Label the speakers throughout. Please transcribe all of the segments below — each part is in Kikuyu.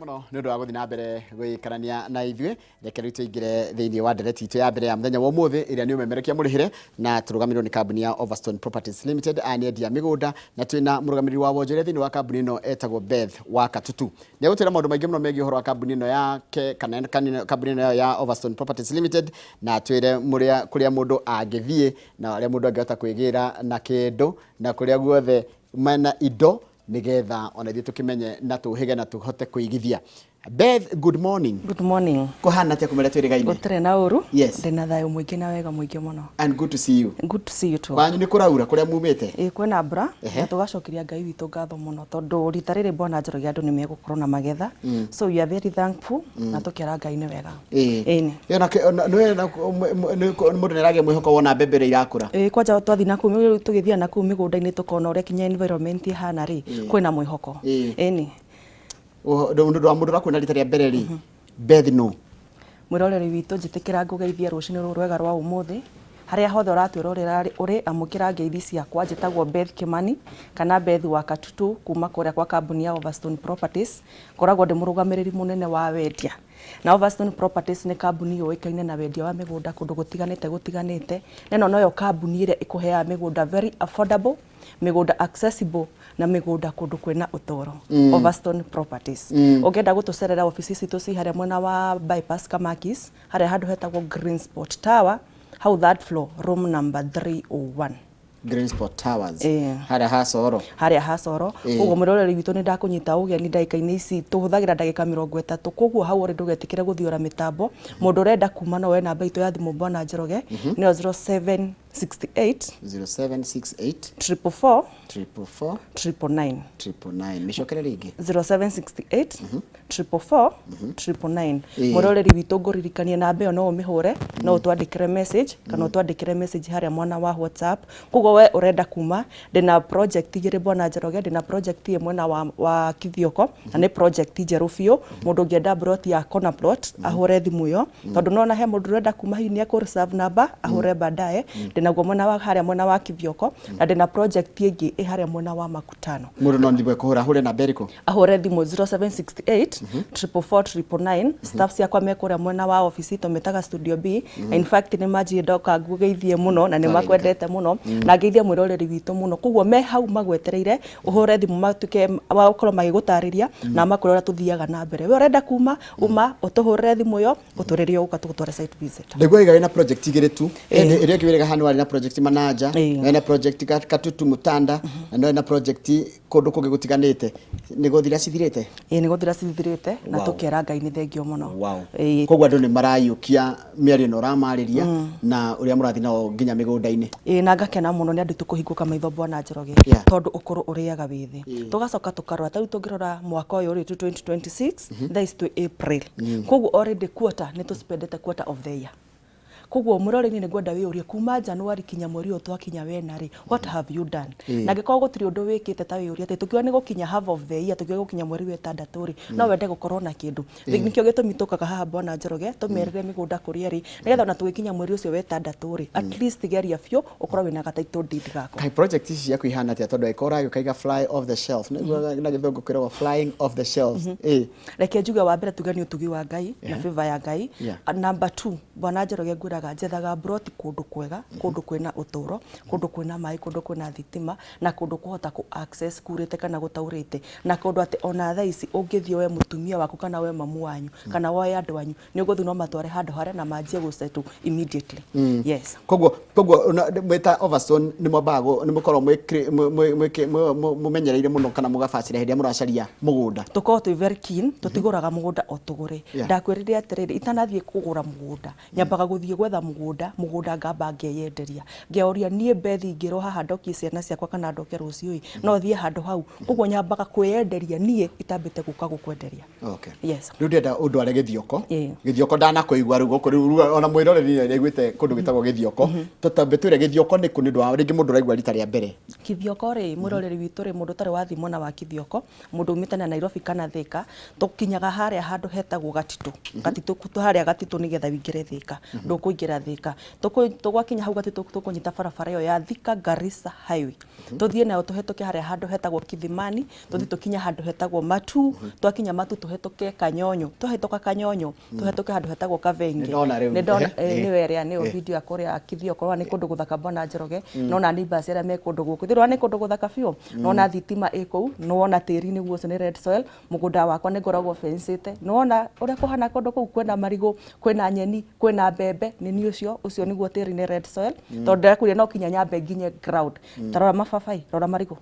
Speaker 1: Mũno nĩ ũndũ wa gũthiĩ na mbere gũikarania na ithuĩ. Reke rĩu tũingĩre thĩinĩ wa ndereti itũ ya mbere ya mũthenya wa ũmũthĩ, ĩrĩa nĩ ũmemerekia mũrĩhĩre, na tũrũgamĩrĩrwo nĩ kambuni ya Overstone Properties Limited. Aya nĩ endia a mĩgũnda, na twĩna mũrũgamĩrĩri wa wonjoria thĩinĩ wa kambuni ĩno etagwo Beth wa Katutu. Nĩ egũtwĩra maũndũ maingĩ mũno megiĩ ũhoro wa kambuni ĩno yake kana kambuni ĩno yao ya Overstone Properties Limited, na atwĩre mũrĩa kũrĩa mũndũ angĩthiĩ na ũrĩa mũndũ angĩhota kwĩgĩra na kĩndũ na kũrĩa guothe mena indo, nĩgetha ona ithuĩ tũkĩmenye na tũhĩge na tũhote kũigithia. Beth, good morning.
Speaker 2: Good morning.
Speaker 1: Kũhana atĩa kuma rĩrĩa twĩrĩgaine?
Speaker 2: Gũtirĩ na ũru.
Speaker 1: Yes.
Speaker 2: Ndĩna thayũ mũingĩ na wega mũingĩ mũno.
Speaker 1: And good to see you.
Speaker 2: Good to see you too.
Speaker 1: Kwanyu nĩ kũraura kũrĩa mumĩte?
Speaker 2: Ĩĩ, kwĩna mbura na tũgacokeria Ngai witũ ngatho mũno tondũ rita rĩrĩ Bwana Njoroge andũ nĩ megũkorwo na magetha. So we are very thankful na tũkera Ngai nĩ wega.
Speaker 1: Ĩĩ. Ĩĩ na mũndũ nĩ aragĩa mwĩhoko wona mbembe ũrĩa irakũra.
Speaker 2: Ĩĩ, kwanja twathiĩ na kũu, tũgĩthiĩ na kũu mĩgũnda-inĩ tũkona ũrĩa kinya environment ĩhana rĩ, kwĩna mwĩhoko. Ĩni.
Speaker 1: Ũndũ wa mũndũ ũrakuona rita rĩa mbere rĩ, Beth nũ?
Speaker 2: Mwĩroreri witũ, njĩtĩkĩra ngũgeithie rũcinĩ rũrũ rwega rwa ũmũthĩ. Harĩa hothe ũratwĩrorera ũrĩ, amũkĩra ngeithi ciakwa. Njĩtagwo Beth Kĩmani kana Beth wa Katutu kuma kũrĩa kwa kambuni ya Overstone Properties. Ngoragwo ndĩ mũrũgamĩrĩri mũnene wa wendia. Na Overstone Properties nĩ kambuni yũĩkaine na wendia wa mĩgũnda kũndũ gũtiganĩte gũtiganĩte. Na ĩno noyo kambuni ĩrĩa ĩkũheaga mĩgũnda very affordable, mĩgũnda accessible na mĩgũnda kũndũ kwĩna ũtũro. Overstone Properties. Ũngĩenda gũtũcerera obici citũ ci harĩa mwena wa Bypass Kamakis, harĩa handũ hetagwo Green Spot Tower, hau third floor, room number 301.
Speaker 1: Green Spot Towers. Harĩa ha Coro.
Speaker 2: Harĩa ha Coro. Koguo mwĩroreri witũ, nĩ ndakũnyita ũgeni ndagĩka-inĩ ici tũhũthagĩra ndagĩka 30. Koguo hau ũrĩ ndũgetĩkĩre gũthiora mĩtambo. Mũndũ ũrenda kuma no oe namba itũ ya thimũ, Bwana Njoroge, nĩyo 0768
Speaker 1: 0768
Speaker 2: 444
Speaker 1: 444
Speaker 2: 999.
Speaker 1: 999. Mĩcokere rĩngĩ.
Speaker 2: 0768 444 999. Mwĩroreri witũ, ngũririkanie namba ĩyo no ũmĩhũre, no ũtwandĩkĩre message kana ũtwandĩkĩre message harĩa mwena wa WhatsApp. Koguo we ũrenda kuma, ndĩna project igĩrĩ, Bwana Njoroge. Ndĩna project ĩ mwena wa Kithioko na nĩ project njerũ biũ. Mũndũ ũngĩenda plot ya corner plot ahũre thimũ ĩyo, tondũ nona he mũndũ ũrenda kuma, hihi nĩ ekũ reserve number ahũre baadaye. Ndĩnaguo mwena wa harĩa mwena wa Kithioko, na ndĩna project ĩngĩ ĩ harĩa mwena wa Makutano.
Speaker 1: Mũndũ no ndibwe kũhũra, ahũre namba ĩrĩkũ?
Speaker 2: Ahũre thimũ 0768 444 999. Staff ciakwa me kũrĩa mwena wa office tũmĩtaga Studio B. In fact, nĩ manjie ndoka ngugeithie mũno na nĩ makwendete mũno na ngeithie mwĩroreri witũ mũno. Koguo me hau magwetereire ũhũre thimũ, matuĩke makorwo magĩgũtarĩria na makwĩra ũrĩa tũthiaga na mbere. We ũrenda kuma uma, ũtũhũrĩre thimũ ĩyo, ũtwĩre ũgũka tũgũtware site visit.
Speaker 1: Ndaigua wĩga wĩna project igĩrĩ tu. Ĩndĩ ĩrĩa ĩngĩ wĩrĩga hano warĩ na project Manaja, na wĩna project Katutu Mutanda, na no na project kũndũ kũngĩ gũtiganĩte. Nĩ gũthira cithirĩte?
Speaker 2: Ĩĩ, nĩ gũthira cithirĩte na tũkera Ngai nĩ thengio mũno.
Speaker 1: Koguo andũ nĩ marayũkia mĩario ĩno ũramarĩria na ũrĩa mũrathiĩ nao nginya mĩgũnda-inĩ.
Speaker 2: Ĩĩ, na ngakena mũno nĩ andũ tũkũhingũka maitho, Bwana Njoroge, tondũ ũkũrũ ũrĩaga wĩthĩ. Tũgacoka tũkarora, ta rĩu tũngĩrora mwaka ũyũ rĩ, 2026, thaa ici twĩ April, koguo already quarter nĩ tũspendete quarter of the year. Koguo mwĩroreri, nĩ ngwenda wĩyũrie, kuma January kinya mweri ũyũ twakinya wena rĩ, what have you done? Na angĩkorwo gũtirĩ ũndũ wĩkĩte, ta wĩyũrie atĩ tũkiuga nĩ gũkinya half of the year, tũkiuga gũkinya mweri wa ĩtandatũ rĩ, no wende gũkorwo na kĩndũ. Nĩkĩo gĩtũmi tũkaga haha, Bwana Njoroge, tũmerĩre mĩgũnda kũrĩa ĩrĩ, nĩgetha ona tũgĩkinya mweri ũcio wa ĩtandatũ rĩ, at least geria biũ ũkorwo wĩna ga title deed gaku.
Speaker 1: Kaĩ project ici ciaku ihana atĩa? Tondũ angĩkorwo ũragĩũka iga fly off the shelf, nĩguo na gĩthũngũ kwĩragwo flying off the shelves. Ĩĩ.
Speaker 2: Reke njuge, wa mbere tuge nĩ ũtugi wa Ngai na favor ya Ngai. Number two, Bwana Njoroge, ngwĩraga njethaga mburoti kũndũ kwega, kũndũ kwĩna ũtũro, kũndũ kwĩna maĩ, kũndũ kwĩna thitima na kũndũ kũhota kũ access kurĩte kana gũtaurĩte, na kũndũ atĩ ona thaa ici ũngĩthiĩ we mũtumia waku kana we mamu wanyu kana woe andũ anyu, nĩ ũgũthiĩ no matware handũ harĩa na manjie gũ settle immediately. Yes.
Speaker 1: Koguo mwĩta Overstone nĩ mwambaga nĩ mũkoragwo mũmenyereire mũno kana mũgabacĩra hĩndĩ ĩrĩa mũracaria mũgũnda?
Speaker 2: Tũkoragwo twĩ very keen, tũtigũraga mũgũnda o tũgũre. Ndakwĩrire atĩrĩrĩ, itanathiĩ kũgũra mũgũnda nyambaga gũthiĩ gwetha mũgũnda, ngamba ngeyenderia, ngeoria niĩ Beth ingĩrwo haha ndokie ciana ciakwa kana ndoke rũciũ ĩ, no thiĩ handũ hau? Koguo nyambaga kwĩyenderia niĩ itambĩte gũka gũkwenderia.
Speaker 1: Yes. Rĩu ndĩrenda ũndware Gĩthioko. Gĩthioko ndanakũigua rĩu gũkũ rĩu, ona mwĩroreri nĩ aiguĩte kũndũ gwĩtagwo Gĩthioko. Tũtambe twĩre Gĩthioko nĩ kũ, nĩ ũndũ wa rĩngĩ mũndũ ũraigua rita rĩa mbere.
Speaker 2: Kithioko rĩ, mwĩroreri witũ rĩ, mũndũ ũtarĩ wathiĩ mwena wa Kithioko, mũndũ umĩte na Nairobi kana Thika, tũkinyaga harĩa handũ hetagwo Gatitũ. Gatitũ, harĩa Gatitũ, nĩgetha wĩingĩre Thika, ndũkũingĩra Kũingĩra Thika. Tũgwakinya hau Gatitu tũkũnyita barabara ĩyo ya Thika Garissa Highway. Tũthiĩ nayo tũhetũke harĩa handũ hetagwo Kithimani, tũthiĩ tũkinye handũ hetagwo Matu, twakinya Matu tũhetũke Kanyonyo, twahĩtũka Kanyonyo tũhetũke handũ hetagwo Kavenge.
Speaker 1: Nĩndona rĩu.
Speaker 2: Nĩndona,
Speaker 1: Ehe,
Speaker 2: nĩyo ĩrĩa nĩyo video ya kũrĩa Kithioko, ũrona nĩ kũndũ gũthaka Bwana Njoroge, nona neighbors arĩa me kũndũ gũkũ. Ndĩrona nĩ kũndũ gũthaka biũ. Nona thitima ĩ kũu, nĩwona tĩri nĩguo ũcio nĩ red soil, mũgũnda wakwa nĩ ngoragwo fencĩte. Nĩwona ũrĩa kũhana kũndũ kũu kwĩna marigũ, kwĩna nyeni, kwĩna mbembe, nĩ niĩ ũcio, ũcio nĩguo tĩri nĩ red soil. Tondũ ndĩrakwĩrire no kinya nyambe nginye ground. Ta rora mababaĩ, rora marigũ.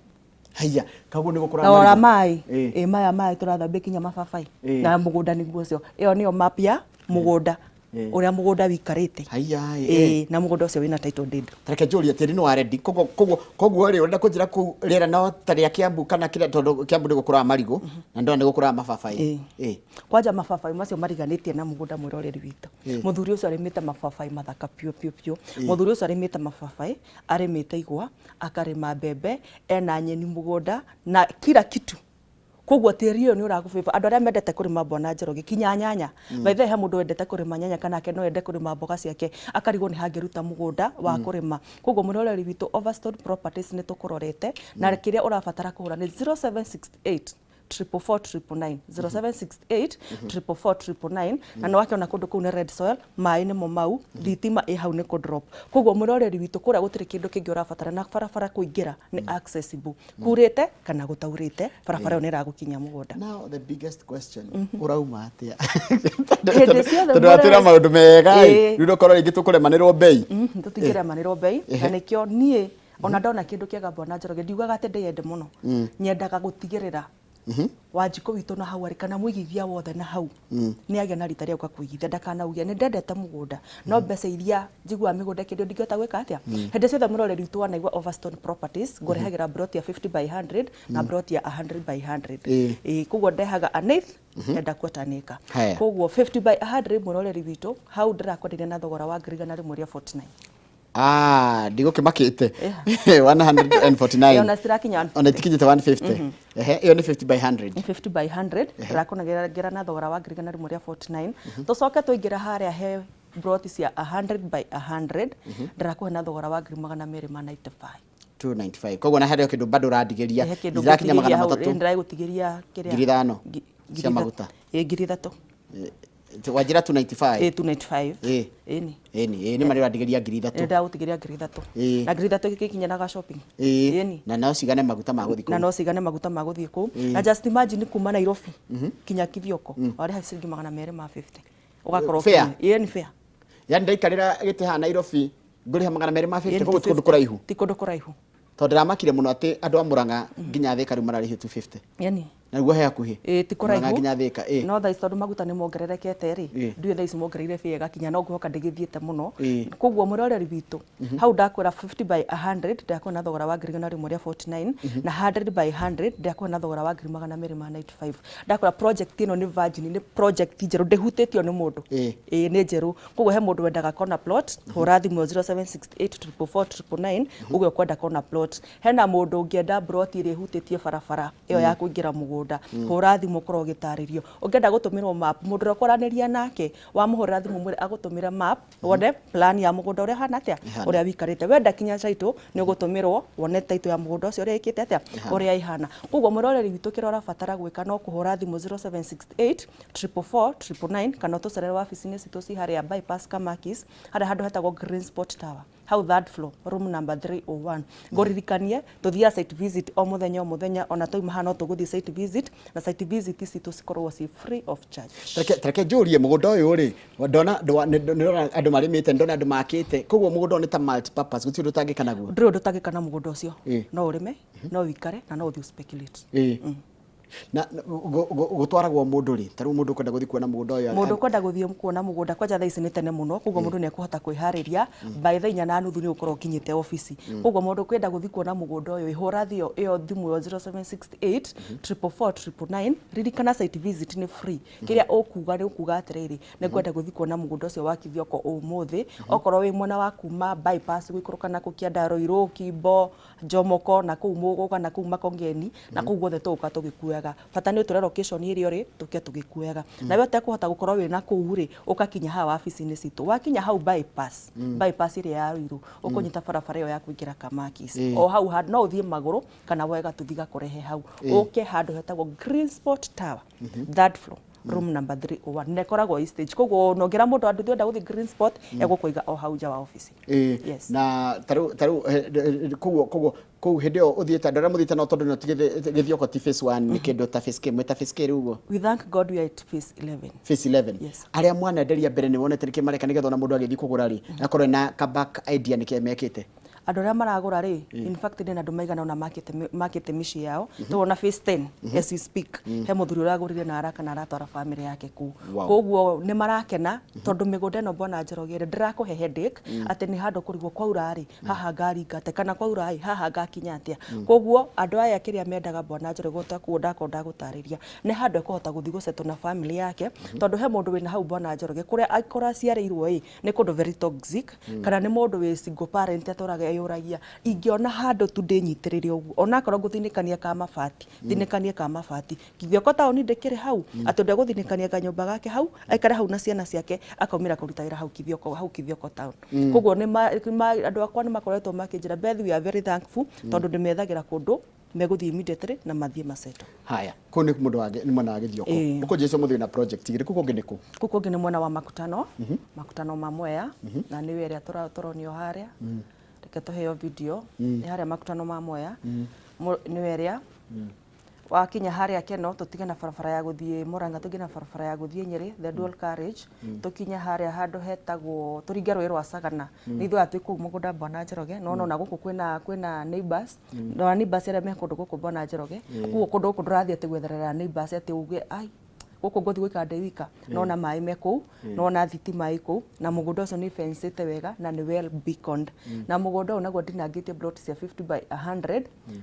Speaker 1: Haiya, koguo nĩ gũkũra
Speaker 2: Na rora
Speaker 1: marigũ.
Speaker 2: maĩ. Ĩ maya maĩ tũrathambia kinya mababaĩ. Na mũgũnda nĩguo ũcio. Ĩyo nĩyo map ya mũgũnda. Ũrĩa mũgũnda wĩikarĩte.
Speaker 1: Haiya,
Speaker 2: Ĩ, na mũgũnda ũcio wĩna title deed.
Speaker 1: Reke njũrie, tĩri nĩ wa ready, koguo koguo koguo rĩ, ũrenda kũnjĩra kũu rĩera no ta rĩa Kiambu kana kĩrĩa, tondũ Kiambu nĩ gũkũraga marigũ na ndona nĩ gũkũraga mababaĩ.
Speaker 2: Kwanja mababaĩ macio mariganĩtie na mũgũnda mwĩroreri witũ. Mũthuri ũcio arĩmĩte mababaĩ mathaka piũ piũ piũ. Mũthuri ũcio arĩmĩte mababaĩ, arĩmĩte igwa, akarĩma mbembe, ena nyeni mũgũnda na kila kitu. Koguo tĩri ũyũ nĩ ũragũ favor andũ arĩa mendete kũrĩma Bwana Njoroge, kinya nyanya. By the way, he mũndũ wendete kũrĩma nyanya kana ake no ende kũrĩma mboga ciake akarigwo nĩ hangĩruta mũgũnda wa kũrĩma. Koguo mwĩroreri witũ, Overstone Properties nĩ tũkũrorete na kĩrĩa ũrabatara kũhũra nĩ 0768 444 999, 0768 444 999. Na nĩ wakĩona kũndũ kũu nĩ red soil, maĩ nĩmo mau, thitima ĩ hau nĩ kũ drop. Koguo mwĩroreri witũ, kũrĩa gũtirĩ kĩndũ kĩngĩ ũrabatara na barabara kũingĩra nĩ accessible, kurĩte kana gũtaurĩte, barabara ĩyo nĩ ĩragũkinyia mũgũnda.
Speaker 1: Now the biggest question, ũrauma atĩa?
Speaker 2: Hĩndĩ ciothe.
Speaker 1: Tondũ watwĩra maũndũ mega ĩ, rĩu ndũkorwo rĩngĩ tũkũremanĩrwo mbei.
Speaker 2: Tũtingĩremanĩrwo mbei, na nĩkĩo niĩ ona ndona kĩndũ kĩega Bwana Njoroge ndiugaga atĩ ndĩyende mũno, nyendaga gũtigĩrĩra Wanjikũ witũ na hau arĩ kana mũigithia wothe na hau nĩ agĩa na rita rĩa gũka kũigithia, ndakanauge nĩ ndendete mũgũnda no mbeca iria njiguaga mĩgũnda ĩkĩendio ndingĩhota gwĩka atĩa. Hĩndĩ ciothe mũroreri witũ wanaigua Overstone Properties, ngũrehagĩra plot ya 50 by 100 na plot ya 100 by 100. Ĩĩ, koguo ndehaga an eighth and a quarter an acre.
Speaker 1: Haya.
Speaker 2: Koguo 50 by 100, mũroreri witũ, hau ndĩrakwenderia na thogora wa 149,000.
Speaker 1: Ah, ndigũkĩmakĩte 149.
Speaker 2: Ona citirakinya.
Speaker 1: Ona itikinyĩte 150. Ehe, ĩyo nĩ 50 by 100.
Speaker 2: Nĩ 50 by 100, ndĩrakũnengera na thogora wa 149,000. Tũcoke tũingĩra harĩa he plot cia 100 by 100, ndĩrakũhe na thogora wa 295,000.
Speaker 1: 295, koguo na harĩ o kĩndũ bado ũrandigĩria.
Speaker 2: He kĩndũ
Speaker 1: Irakinya magana
Speaker 2: ngũtigĩria hau,
Speaker 1: matatũ.
Speaker 2: Ndĩragũtigĩria kĩrĩa?
Speaker 1: 5,000 cia
Speaker 2: 3,000.
Speaker 1: Maguta.
Speaker 2: Ĩ, 3,000.
Speaker 1: Wanjĩra 295.
Speaker 2: Ĩ, 295. Ĩni.
Speaker 1: Ĩni, ĩ nĩ marĩ ũrandigĩria 3,000.
Speaker 2: Ndĩragũtigĩria 3,000. Na 3,000 gĩgĩkinya na ga shopping. Ĩni.
Speaker 1: Na no cigane maguta ma gũthiĩ
Speaker 2: Na
Speaker 1: kũu.
Speaker 2: No cigane maguta ma gũthiĩ kũu. Na just imagine kuma Nairobi kinya Kithioko warĩha ciringi 250 ũgakorwo
Speaker 1: Fair.
Speaker 2: ũkinyie. Ĩni, fair.
Speaker 1: Yani ndaikarĩra gĩtĩ haha Nairobi ngũrĩha 250?
Speaker 2: Ĩni,
Speaker 1: Koguo ti kũndũ kũraihu.
Speaker 2: Ti kũndũ kũraihu.
Speaker 1: Tondũ ndĩramakire mũno atĩ andũ a Mũrang'a nginya Thĩka rĩu mararĩhio 250.
Speaker 2: Yani
Speaker 1: Na nĩguo he hakuhĩ.
Speaker 2: Ĩ, ti
Speaker 1: Mũrang'a
Speaker 2: kũraihu.
Speaker 1: nginya Thĩka, ĩ.
Speaker 2: No thaa ici tondũ maguta nĩ mongererekete rĩ, ndiũĩ thaa ici mongereire bĩa ĩgakinya, no ngwĩhoka ndĩgĩthiĩte mũno. Koguo mũroreri witũ, hau ndakwĩra 50 by 100 ndakũhe na thogora wa 149,000, na 100 by 100 ndakũhe na thogora wa 295,000. Ndakwĩra project ĩno nĩ virgin, nĩ project njerũ, ndĩhutĩtio nĩ mũndũ. Ĩ, nĩ njerũ. Koguo he mũndũ wendaga corner plot, hũra thimũ 0768 444 999 uge ũkwenda corner plot. Hena mũndũ ũngĩenda plot ĩrĩa ĩhutĩtie barabara ĩyo ya kũingĩra mũgũnda, hũra thimũ ũkorwo ũgĩtarĩrio. Ũngĩenda gũtũmĩrwo map, mũndũ ũrĩa ũkwaranĩria nake, wamũhũrĩra thimũ mwĩre agũtũmĩre map wone plan ya mũgũnda ũrĩa ũhana atĩa,
Speaker 1: Ĩhana.
Speaker 2: ũrĩa wĩikarĩte. Wenda kinya title nĩ ũgũtũmĩrwo wone title ya mũgũnda ũcio ũrĩa ĩkĩte atĩa, ũrĩa ĩhana. Koguo mũroreri witũ, kĩrĩa ũrabatara gwĩka no kũhũra thimũ 0768 444 999 kana ũtũcerere wabici-inĩ citũ ci harĩa Bypass Kamakis, harĩa handũ hetagwo Green Spot Tower, hau third floor, room number 301. Ngũririkanie tũthiaga site visit o mũthenya o mũthenya, ona twauma haha no tũgũthiĩ site visit, na site visit citũ cikoragwo ci free of charge.
Speaker 1: Tareke njũrie, mũgũnda ũyũ rĩ, ndona ndĩrona andũ marĩmĩte, ndona andũ makĩte, koguo mũgũnda ũyũ nĩ ta multi purpose, gũtirĩ ũndũ ũtangĩka naguo?
Speaker 2: Ndũrĩ ũndũ ũtangĩka na mũgũnda ũcio. No ũrĩme, no ũikare na no ũthiĩ speculate.
Speaker 1: Na gũtwaragwo mũndũ rĩ, ta rĩu mũndũ ũkwenda gũthiĩ kuona mũgũnda ũyũ?
Speaker 2: Mũndũ ũkwenda gũthiĩ kuona mũgũnda, kwanja thaa ici nĩ tene mũno, koguo mũndũ nĩ ekũhota kwĩharĩria, by 4:30 nĩ ũgũkorwo ũkinyĩte obici. Koguo mũndũ ũkwenda gũthiĩ kuona mũgũnda ũyũ, hũra ĩyo thimũ ĩyo 0768 444 999. Ririkana site visit nĩ free. Kĩrĩa ũkuga nĩ ũkuga atĩrĩrĩ, nĩ ngwenda gũthiĩ kuona mũgũnda ũcio wa Kithioko ũmũthĩ. Okorwo wĩ mwena wa kuma Bypass gũikũrũka na kũu Kĩanda, Ruiru, Kimbo, Jomoko na kũu Mũgũga na kũu Makongeni na kũu guothe, tũgũka tũgĩkuoyagĩra. tũgũkuoyaga. Bata nĩ ũtwĩre location ĩrĩa ũrĩ, tũke tũgĩkuoyaga. Nawe ũtekũhota gũkorwo wĩna kũu rĩ, ũgakinya haha wabici-inĩ citũ. Wakinya hau bypass, bypass ĩrĩa ya Ruiru, ũkũnyita barabara ĩyo ya kũingĩra Kamakis. O hau handũ, no ũthiĩ magũrũ kana woe gatuthi gakũrehe hau. Ũke handũ hetagwo Green Spot Tower, third floor, room number 301. Na ĩkoragwo ĩ stage. Koguo ona ũngĩra mũndũ andũ ndĩrenda gũthiĩ Green Spot, egũkũiga o hau nja wa obici.
Speaker 1: Yes. Na tarĩu tarĩu koguo koguo kũu hĩndĩ ĩyo ũthiĩte andũ arĩa mũthiĩte no tondũ no ti Gĩthioko ti phase 1 nĩ kĩndũ ta phase K mwĩ ta phase K rĩu ũguo?
Speaker 2: We thank God we are at phase 11.
Speaker 1: Phase 11.
Speaker 2: Yes.
Speaker 1: Arĩa mwanenderia mbere nĩ wonete nĩkĩ mareka nĩgetha ona mũndũ agĩthiĩ kũgũra rĩ akorwo ena ka back idea nĩkĩ mekĩte?
Speaker 2: Andũ arĩa maragũra rĩ, in fact ndĩna andũ maigana ũna makĩte makĩte mĩciĩ yao. Tũrona phase 10 as we speak. He mũthuri ũragũrire na araka na aratwara family yake kũu. Koguo nĩ marakena tondũ mĩgũnda ĩno Bwana Njoroge rĩ, ndĩrakũhe headache atĩ nĩ handũ kũrigwo kwaura rĩ, haha ngaringa atĩa kana kwaura ĩ, haha ngakinya atĩa. Koguo andũ aya kĩrĩa mendaga Bwana Njoroge ũtakuo ndakorwo ndagũtarĩria, nĩ handũ ekũhota gũthiĩ gũsettle na family yake, tondũ he mũndũ wĩna hau Bwana Njoroge kũrĩa angĩkorwo aciarĩirwo ĩ, nĩ kũndũ very toxic, kana nĩ mũndũ wĩ single parent atũraga eyũragia, ingĩona handũ tu ndĩnyitĩrĩre ũguo, onakorwo ngũthinĩkania ka mabati, thinĩkanie ka mabati. Gĩthoko taũni ndĩkĩrĩ hau, atĩ ũndũ egũthinĩkania kanyũmba gake hau, aikare hau na ciana ciake, akaumĩra kũruta wĩra hau Kithioko, hau Kithioko town. Koguo nĩ ma, ma, andũ akwa nĩ makoretwo makĩnjĩra Beth, we are very thankful, tondũ ndĩmethagĩra kũndũ megũthiĩ immediately na mathiĩ masettle.
Speaker 1: Haya, kũu nĩ mũndũ wa nĩ mwena wa Gĩthioko. Ũkũnjĩra ũmũthĩ wĩna project igĩrĩ, kũu kũngĩ nĩ kũ?
Speaker 2: Kũu kũngĩ nĩ mwena wa Makutano, Makutano ma Mwea, na nĩyo ĩrĩa tũronio harĩa. Reke tũheo video, nĩ harĩa Makutano ma Mwea, nĩyo ĩrĩa. Wakinya harĩa Keno, tũtige na barabara ya gũthiĩ Murang'a, tũingĩ na barabara ya gũthiĩ Nyĩrĩ, the dual carriage, tũkinye harĩa handũ hetagwo, tũringe rũĩ rwa Sagana. Nĩ ithuĩ aya twĩ kũu mũgũnda Bwana Njoroge, no ona gũkũ kwĩna kwĩna neighbors, na neighbors arĩa me kũndũ gũkũ Bwana Njoroge, koguo kũndũ gũkũ ndũrathiĩ atĩ gwetherera neighbors atĩ uge ai gũkũ ngũthiĩ gũikara ndĩ wika, nona maĩ me kũu, nona thitima ĩ kũu, na mũgũnda ũcio nĩ fencĩte wega na nĩ well beaconed. Na mũgũnda ũyũ naguo ndinangĩtie plot cia 50 by 100,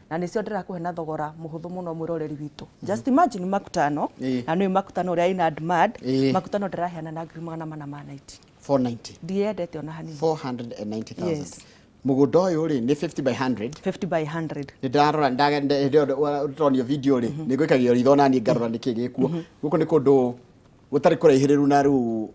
Speaker 2: na nĩcio ndĩrakũhe na thogora mũhũthũ mũno mwĩroreri witũ. Just imagine Makutano, na nĩũĩ Makutano ũrĩa ĩna demand, Makutano ndĩraheana na 490,000.
Speaker 1: 490.
Speaker 2: Ndiyendete ona hanini.
Speaker 1: 490,000. Yes. Mũgũnda ũyũ rĩ nĩ 50 by 100.
Speaker 2: 50 by 100.
Speaker 1: Nĩ ndĩrarora hĩndĩ ĩyo ndĩronio video rĩ, nĩ ngwĩkagia ritho na niĩ ngarora nĩkĩ gĩkuo. Gũkũ nĩ kũndũ gũtarĩ kũraihĩrĩru na rĩu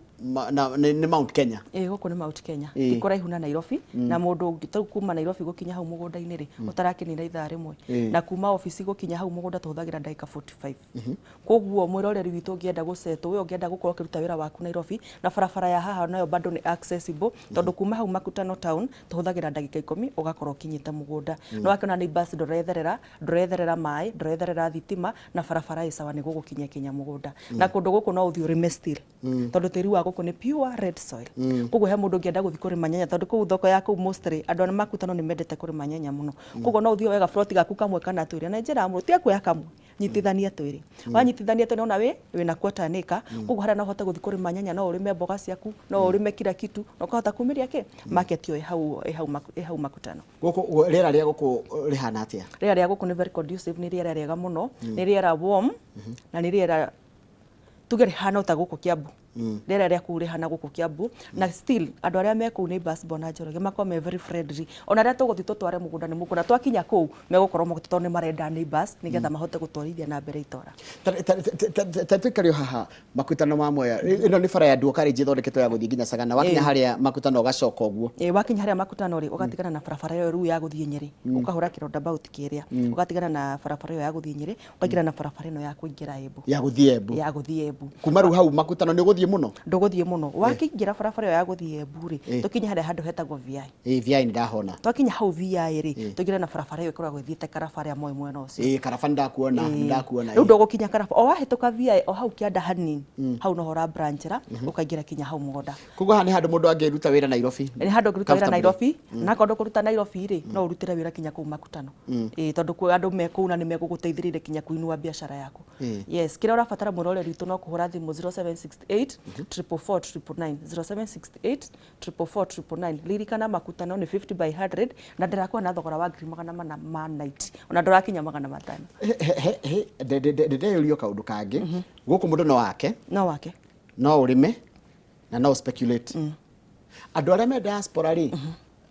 Speaker 1: na nĩ Mount Kenya.
Speaker 2: Ĩĩ gũkũ nĩ Mount Kenya. Ti kũraihu na Nairobi, na mũndũ tarĩu kuma Nairobi gũkinya hau mũgũnda-inĩ rĩ, ũtarakĩnina ithaa rĩmwe. Na kuma obici gũkinya hau mũgũnda tũhũthagĩra ndagĩka 45. Koguo mwĩroreri witũ ũngĩenda gũsettle, we ũngĩenda gũkorwo ũkĩruta wĩra waku Nairobi, na barabara ya haha nayo bado nĩ accessible, tondũ kuma hau Makutano town tũhũthagĩra ndagĩka ikũmi ũgakorwo ũkinyĩte mũgũnda. Nĩ wakĩona nĩ bus ndũretherera, ndũretherera maĩ, ndũretherera thitima, na barabara ĩ sawa nĩ gũgũkinyia kinya mũgũnda. Na kũndũ gũkũ no ũthiĩ ũrĩme still, tondũ tĩri wa gũkũ nĩ pure red soil. Koguo he mũndũ ũngĩenda gũthiĩ kũrĩma nyanya, tondũ kũu thoko ya kũu mostly andũ a Makutano nĩ mendete kũrĩma nyanya mũno. Koguo no ũthiĩ woe gaburoti gaku kamwe kana twĩrĩ, na nĩ njĩraga mũndũ tiga kuoya kamwe, nyitithania twĩrĩ. Wanyitithania twĩrĩ nĩwona wĩna quarter an acre, koguo harĩa no ũhote gũthiĩ kũrĩma nyanya, no ũrĩme mboga ciaku, no ũrĩme kila kitu, na ũkahota kumĩria kĩ? Market ĩyo ĩ hau ĩ hau Makutano.
Speaker 1: Gũkũ rĩera rĩa gũkũ rĩhana atĩa?
Speaker 2: Rĩera rĩa gũkũ nĩ very conducive, nĩ rĩera rĩega mũno, nĩ rĩera warm, na nĩ rĩera tuge rĩhana o ta gũkũ Kiambu. Rĩera rĩa kũu rĩhana gũkũ Kiambu, na still andũ arĩa me kũu neighbors Bwana Njoroge makoragwo me very friendly. Ona rĩrĩa tũgũthiĩ tũtware mũgũnda nĩ mũgũnda, twakinya kũu megũkorwo mokĩte tondũ nĩ marenda neighbors nĩgetha mahote gũtwarithia na mbere itũra.
Speaker 1: Ta tũikare o haha Makutano ma Mwea, ĩno nĩ bara ya Dual Carriage ĩthondeketwo ya gũthiĩ nginya Sagana, wakinya harĩa Makutano ũgacoka ũguo.
Speaker 2: Ĩĩ wakinya harĩa Makutano rĩ, ũgatigana na barabara ĩyo rĩu ya gũthiĩ Nyĩrĩ, ũkahũra kĩ-roundabout kĩrĩa, ũgatigana na barabara ĩyo ya gũthiĩ Nyĩrĩ, ũkaingĩra na barabara ĩno ya kũingĩra Embu.
Speaker 1: Ya gũthiĩ Embu.
Speaker 2: Ya gũthiĩ Embu.
Speaker 1: Kuma rĩu hau Makutano nĩ ũgũthiĩ mũno?
Speaker 2: Ndũgũthiĩ mũno. Wakĩingĩra barabara ĩyo ya gũthiĩ Embu rĩ, tũkinye harĩa handũ hetagwo VI.
Speaker 1: Ĩĩ VI nĩ ndahona.
Speaker 2: Twakinya hau VI rĩ, tũingĩre na barabara ĩyo ĩkoragwo ĩthiĩte Karaba arĩa moĩ mwena ũcio.
Speaker 1: Ĩĩ Karaba nĩ ndakuona, nĩ ndakuona.
Speaker 2: Rĩu ndũgũkinya Karaba, o wahĩtũka VI o hau kĩanda hanini, hau noho ũra branch-ĩra, ũkaingĩra kinya hau mũgũnda.
Speaker 1: Koguo haha nĩ handũ mũndũ angĩruta wĩra Nairobi.
Speaker 2: Nĩ handũ ũngĩruta wĩra Nairobi, na akorwo ndũkũruta Nairobi rĩ, no ũrutĩre wĩra kinya kũu Makutano. Ĩĩ tondũ kwĩ andũ me kũu na nĩ megũgũteithĩrĩria kinya kũinua biacara yaku. Yes, kĩrĩa ũrabatara mwĩroreri witũ no kũhũra thimũ 0768 444 999, 0768 444 999. Ririkana Makutano nĩ 50 by 100 na ndĩrakuhe na thogora wa 490,000, ona ndũrakinya 500.
Speaker 1: Ndĩreyũria kaũndũ kangĩ, gũkũ mũndũ no ake?
Speaker 2: No wake.
Speaker 1: No ũrĩme na no speculate. Andũ arĩa me diaspora rĩ,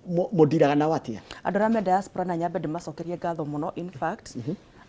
Speaker 1: mũndiraga nao atĩa?
Speaker 2: Andũ arĩa me diaspora na nyambe ndĩmacokerie ngatho mũno, in fact,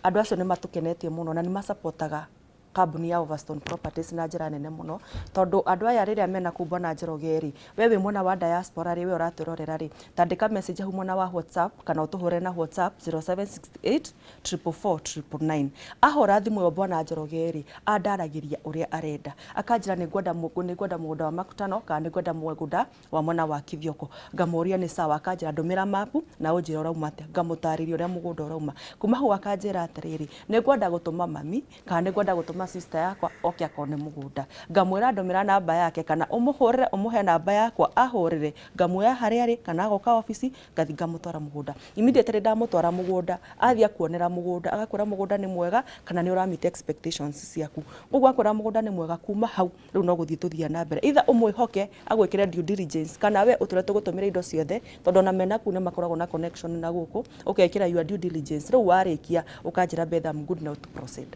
Speaker 2: Andũ acio nĩ matũkenetie mũno na nĩ masapotaga kambuni ya Overstone Properties na njĩra nene mũno, tondũ andũ aya rĩrĩa mena kũu Bwana Njoroge rĩ, we wĩ mwena wa diaspora rĩ, we ũratwĩrorera rĩ, tandĩka message hau mwena wa WhatsApp kana ũtũhũre na WhatsApp 0768 444 999. Ahũra thimũ ĩyo Bwana Njoroge rĩ, andaragĩria ũrĩa arenda, akanjĩra nĩ ngwenda mũgũnda wa Makutano kana nĩ ngwenda mũgũnda wa mwena wa Kithioko. Ngamũria nĩ sawa, akanjĩra ndũmĩra mapu na ũnjĩre ũrauma atĩa. Ngamũtarĩria ũrĩa mũgũnda ũrauma. Kuma hau akanjĩra atĩrĩrĩ, nĩ ngwenda gũtũma mami kana nĩ ngwenda gũtũma sister yakwa oke akone mũgũnda. Ngamwĩra ndũmĩra namba yake kana ũmũhũrĩre ũmũhe namba yakwa ahũrĩre, ngamuoya harĩa arĩ kana agoka obici ngathiĩ ngamũtwara mũgũnda. Immediately ndamũtwara mũgũnda, athiĩ akuonera mũgũnda, agakwĩra mũgũnda nĩ mwega kana nĩ ũra meet expectations ciaku. Koguo akwĩra mũgũnda nĩ mwega, kuma hau rĩu no gũthiĩ tũthiaga na mbere. Either ũmwĩhoke agwĩkĩre due diligence kana we ũtũre tũgũtũmĩre indo ciothe, tondũ ona mena kũu nĩ makoragwo na connection na gũkũ, ũkekĩra your due diligence. Rĩu warĩkia ũkanjĩra Beth, I'm good now to proceed.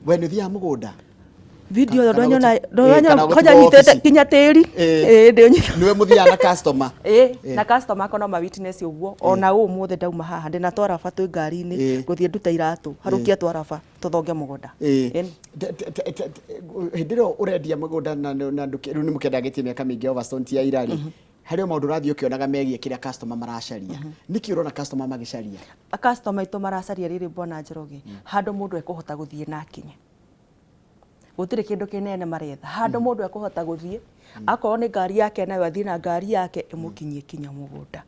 Speaker 1: We nĩ ũthiaga mũgũnda?
Speaker 2: Video ĩyo
Speaker 1: Kana
Speaker 2: ndwanyona
Speaker 1: kana
Speaker 2: ndwanyona
Speaker 1: gũtigwo
Speaker 2: kwanja nyitĩte
Speaker 1: obici.
Speaker 2: nginya tĩri. Ĩĩ ndĩũnyita.
Speaker 1: Nĩwe mũthiaga na customer?
Speaker 2: Ĩĩ, na customer akwa no ma witness ũguo. Ona ũmũthĩ ndauma haha ndĩna twaraba twĩ ngari-inĩ, ngũthiĩ ndute iratũ, harũkia twaraba tũthonge mũgũnda. Ĩni.
Speaker 1: Hĩndĩ ĩrĩa ũrendia mũgũnda na rĩu nĩ mũkĩendagĩtie mĩaka mĩingĩ Overstone ti ya ira rĩ, harĩ o maũndũ ũrathiĩ ũkĩonaga megiĩ kĩrĩa customer maracaria. Nĩkĩ ũrona customer magĩcaria?
Speaker 2: Customer aitũ maracaria rĩrĩ Bwana Njoroge, handũ mũndũ ekũhota gũthiĩ na akinye. Gũtirĩ kĩndũ kĩnene maretha, handũ mũndũ ekũhota gũthiĩ, akorwo nĩ ngari yake nayo athiĩ na ngari yake ĩmũkinyie kinya mũgũnda.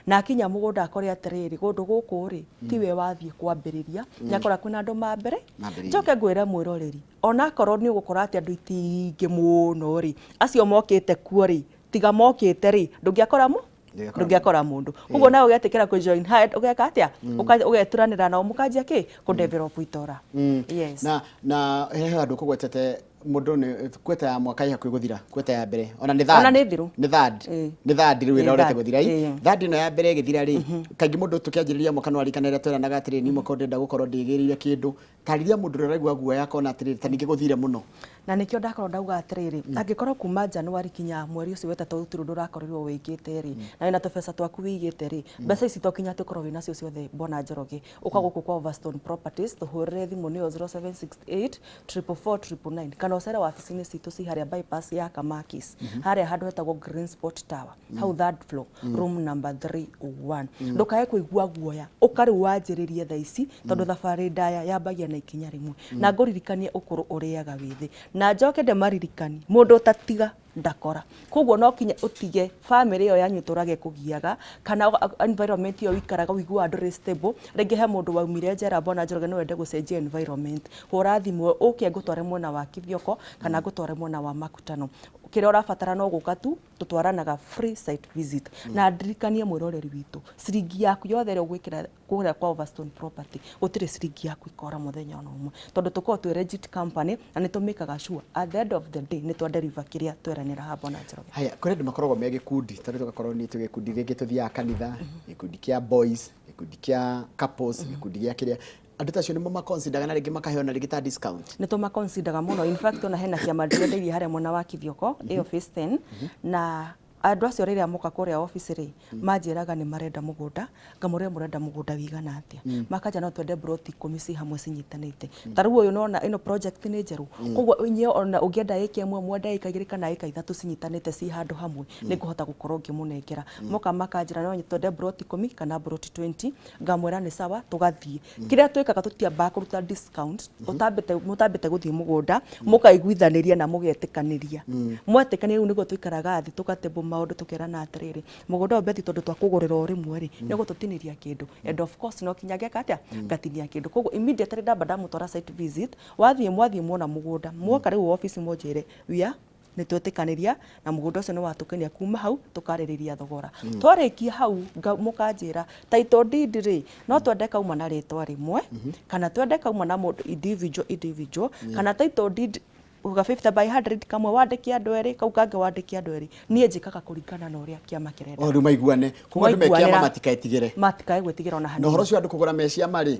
Speaker 2: Na akinya mũgũnda akore atĩrĩrĩ, kũndũ gũkũ rĩ, tiwe wathiĩ kwambĩrĩria, nĩ akora kwĩna andũ ma mbere.
Speaker 1: Mambĩrĩirie.
Speaker 2: Njoke ngwĩre mwĩroreri, onakorwo nĩ ũgũkora atĩ andũ ti aingĩ mũno rĩ, acio mokĩte kuo rĩ, tiga mokĩte rĩ, ndũngĩakora mũ? Ndũngĩakora mũndũ. Koguo nawe ũgetĩkĩra kũ join hard, ũgeka atĩa? Ũgeturanĩra nao mũkanjia kĩ? Kũ develop itũra. Yes.
Speaker 1: Na he handũ kũgwetete mũndũ nĩ kweta ya mwaka ĩ hakuhĩ gũthira, kweta ya mbere ona nĩ third.
Speaker 2: Ona nĩ thiru.
Speaker 1: Nĩ third. Nĩ third rĩu
Speaker 2: Nĩ
Speaker 1: ĩrorete
Speaker 2: third.
Speaker 1: gũthira. Third ĩno ya mbere ĩgĩthira rĩ, kaingĩ mũndũ tũkĩanjĩrĩria mwaka no aririkane rĩrĩa tweranaga atĩrĩ, niĩ mwaka ũyũ ndĩrenda gũkorwo ndĩgĩrĩire kĩndũ. Tarĩria mũndũ ũrĩa ũraigua guoya akona atĩrĩrĩ, ta ningĩ gũthire mũno.
Speaker 2: Na nĩkĩo ndakorwo ndauga atĩrĩrĩ, angĩkorwo kuma January kinya mweri ũcio wetatũ gũtirĩ ũndũ ũrakorirwo wĩkĩte rĩ, na wĩna tũbeca twaku wĩigĩte rĩ, mbeca ici to kinya atĩ ũkorwo wĩnacio ciothe Bwana Njoroge. Ũka gũkũ kwa Overstone Properties, tũhũrĩre thimũ nĩyo 0768 444 999 kana ũcere wabici-inĩ citũ ci harĩa bypass ya Kamakis, harĩa handũ hetagwo Green Spot Tower, hau third floor, room number 301. Ndũkae kũigua guoya, ũka rĩu wanjĩrĩrie thaa ici, tondũ thabarĩ ndaya yambagia na ikinya rĩmwe. Na ngũririkanie ũkũrũ ũrĩaga wĩthĩ. Na njoke ndĩmaririkanie, mũndũ ũtatiga ndakora. Koguo no kinya ũtige famĩlĩ ĩyo yanyu ĩtũrage ĩkũgiaga, kana environment ĩyo ũikaraga ũiguaga ndũrĩ stable. Rĩngĩ he mũndũ waumire njera Bwana Njoroge no wende gũcenjia environment. Hũra thimũ ũke ngũtware mwena wa Kithioko kana ngũtware mwena wa Makutano. Kĩrĩa ũrabatara no gũka tu, tũtwaranaga free site visit. Na ndirikanie mwĩroreri witũ, ciringi yaku yothe ĩrĩa ũgwĩkĩra kũrĩa kwa Overstone Property, gũtirĩ ciringi yaku ĩkora mũthenya ona ũmwe, tondũ tũkoragwo twĩ legit company na nĩ tũmĩkaga sure at the end of the day nĩ twa deliver kĩrĩa tweranĩra haha Bwana Njoroge.
Speaker 1: Haya, kũrĩ andũ makoragwo me gĩkundi, tondũ tũgakorwo nĩ twĩ gĩkundi rĩngĩ tũthiaga kanitha, gĩkundi kĩa boys, gĩkundi kĩa couples, gĩkundi gĩa kĩrĩa. Andũ ta acio nĩ mũmaconsideraga na rĩngĩ makaheo na rĩngĩ ta discount?
Speaker 2: Nĩ tũmaconsideraga mũno. In fact ona hena kĩama ndĩrendeirie harĩa mwena wa Kithioko, ĩyo phase 10, na andũ acio rĩrĩa moka kũrĩa office rĩ, manjĩraga nĩ marenda mũgũnda, ngamũria mũrenda mũgũnda wĩigana atĩa, makanja no twende plot 10 ci hamwe cinyitanĩte. Ta rĩu ũyũ nona ĩno project nĩ njerũ, koguo inyuĩ ona ũngĩenda ĩka ĩmwe, mwende ĩka igĩrĩ kana ĩka ithatũ cinyitanĩte ci handũ hamwe, nĩ ngũhota gũkorwo ngĩmũnengera. Moka makanjĩra no twende plot 10 kana plot 20, ngamwĩra nĩ sawa, tũgathiĩ. Kĩrĩa twĩkaga tũtiambaga kũruta discount, mũtambĩte gũthiĩ mũgũnda, mũkaiguithanĩria na mũgetĩkanĩria. Mwetĩkanĩria rĩu nĩguo tũikaraga thĩ tũgatable maũndũ tũkerana atĩrĩrĩ, mũgũnda ũyũ Betty tondũ twakũgũrĩra o rĩmwe rĩ, nĩ ũgũtũtinĩria kĩndũ. And of course no kinya ngeka atĩa? Ngatinia kĩndũ. Koguo immediately ndamba ndamũtwara site visit, wathiĩ mwathiĩ muona mũgũnda, mwoka rĩu office mũnjĩre we are nĩ twetĩkanĩria na mũgũnda ũcio nĩ watũkenia, kuma hau tũkarĩrĩria thogora. Twarĩkia hau mũkanjĩra title deed rĩ, no twende kauma na rĩtwa rĩmwe, kana twende kauma na mũndũ individual individual, kana title deed uga 50 by 100 kamwe wandĩke andũ erĩ, kau kangĩ wandĩke andũ erĩ. Niĩ njĩkaga kũringana na ũrĩa kĩama kĩrenda.
Speaker 1: O rĩu maiguane. Koguo andũ me kĩama
Speaker 2: Maiguanĩra.
Speaker 1: matikaetigĩre.
Speaker 2: Matikae gwĩtigĩra ona
Speaker 1: Na
Speaker 2: hanini.
Speaker 1: ũhoro ũcio andũ kũgũra me ciama rĩ,